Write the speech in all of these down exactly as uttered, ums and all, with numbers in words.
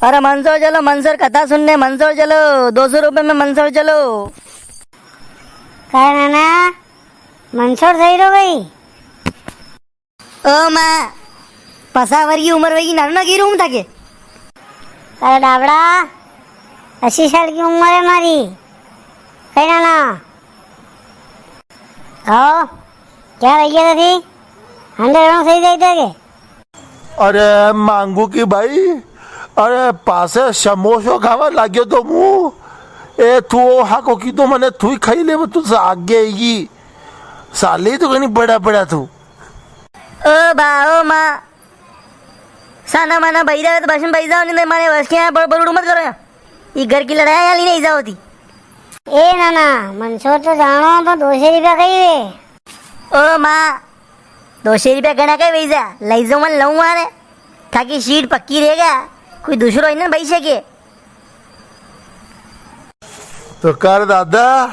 अरे मंदसौर चलो, मंदसौर कथा सुनने मंदसौर चलो, दो सौ रुपए में मंदसौर चलो। काय नाना, मंदसौर जाई रो भाई? ओ माँ, पसा वर की उम्र होगी, नानू ना गिरू हूँ ताके। अरे डाबड़ा, अस्सी साल की उम्र है मारी। कई नाना? आओ, क्या रह गया था थी? हंडे रहना सही जाए थे के? अरे मांगू की भाई, अरे पासे समोसो खावा लाग्यो तो मु। ए तू ओ हाको की तो मने थुई खाई ले, तू आगे ही। साले तो कहीं बड़ा बड़ा तू। ओ बा, ओ माँ, साना माना बई जावे तो बस में बई जाओ, नी तो मारे बस के यहाँ बड़-, बड़बड़ मत करो यहाँ। ये घर की लड़ाई यहाँ नी जाओ थी। ए नाना, मंदसौर तो जाणो, पर दो सौ रुपया कई वे। ओ माँ, दो सौ रुपया घणा कई वई जा, लई जाऊँ मन लऊँ मारे, थाकी सीट पक्की रेगा, कोई दूसरो इन्हें बई सके। तो कर दादा,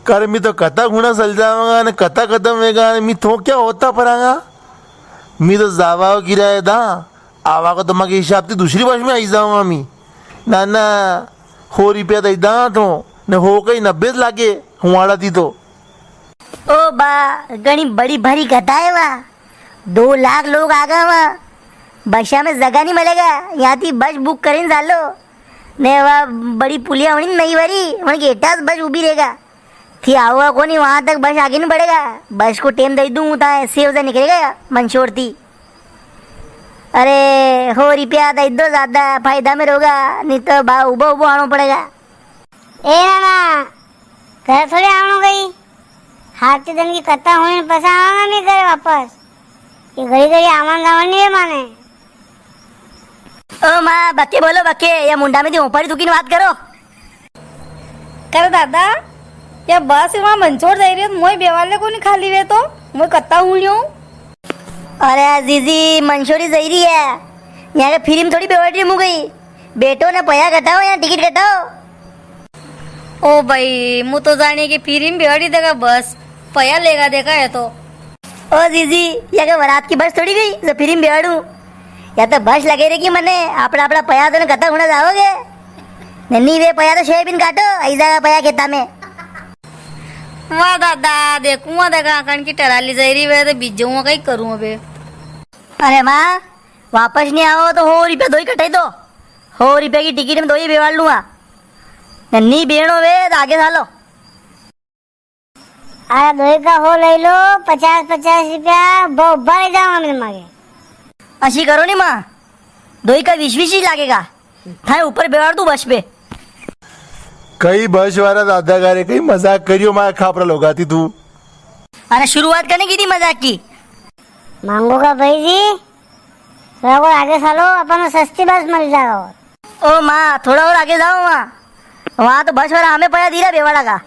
कर मी तो कथा घुणा चल जावांगा ने कथा खत्म वेगा ने मी तो क्या होता परांगा? मी तो जावा को किराया दा, आवा को तो माके हिसाब थी दूसरी बस में आई जावांगा मी। ना ना, हो रुपया दई दा तो, ने हो कई नब्बे लागे, हुआड़ा थी तो। ओ बा, घणी बड़ी भारी कथा है वा। दो लाख लोग आ गया वहाँ। बसा में जगह नी मिलेगा, यहाँ थी बस बुक करीन चालो। ने वा बड़ी पुलिया होनी नई वाली, उनके हेठा बस उबी रेगा। थी आओगा कोनी, वहां तक बस आगे नी बढ़ेगा। बस को टेम दई दूं, ता छह बजे निकलेगा मंदसौर थी। अरे, हो रुपया दई दो, ज्यादा फायदा में रोगा, नी तो बा उबो उबो आणो पड़ेगा। ए नाना, घर थोड़ी आणो गई। हाथ के दिन की कथा होने पसा आवांगा नी घर वापस। ये घड़ी घड़ी आवान जावान नी है माने। ओ माँ, बके बोलो बके, या मुंडा में थी ऊपर ही थुकी ने बात करो। कर दादा, या बस वहाँ मंदसौर जाई री है, तो मोई बेवाले कोनी खाली वे तो, मोई कत्ता हुणियो। अरे जीजी, मंदसौर ही जाई री है, यहाँ के फ्री में थोड़ी बेवाल री मु गई। बैठो ने पया कटाओ या टिकट कटाओ। ओ भाई, मु तो जाने के फ्री में बेवाड़ी देगा बस, पया लेगा देखा है तो। ओ जीजी, या के वरात की बस थोड़ी गई जो फ्री में बेवाड़ू। या तो बस लगे रेगी मने, आपड़ा आपड़ा पया तो ने कथा घुणा जाओगे। नन्नी वे पया तो सोयाबीन काटो, आई जागा पया खेता में। वाह दादा, देखूंगा देखा कण की टराली जाई री वे तो बीजूंगा, कई करूं अबे। अरे माँ, वापस नी आओ तो हो रुपया दो ही कटाई दो। हो रुपया की टिकट में दो ही बेवाड़ लूंगा। ने नी बेणो वे तो आगे सालो। अरे दोई का हो ले लो, पचास पचास रुपया बो बड़े जाओ मेरे मागे। अशी करो नी माँ, दोई का बीस बीस ही लागेगा। थाए ऊपर बेवाड़ दूं बस पे। कई बस वाला दादा का रे, कई मजाक करियो मारे खापरा लोगा थी तू। अरे शुरुआत करने की थी मजाक की। मांगू का भाई जी, थोड़ा और आगे सालो, अपन को सस्ती बस मिल जाएगा और। ओ माँ, थोड़ा और आगे जाओ माँ, वहाँ तो बस वाला हमें पया दीरा बेवाड़ा का।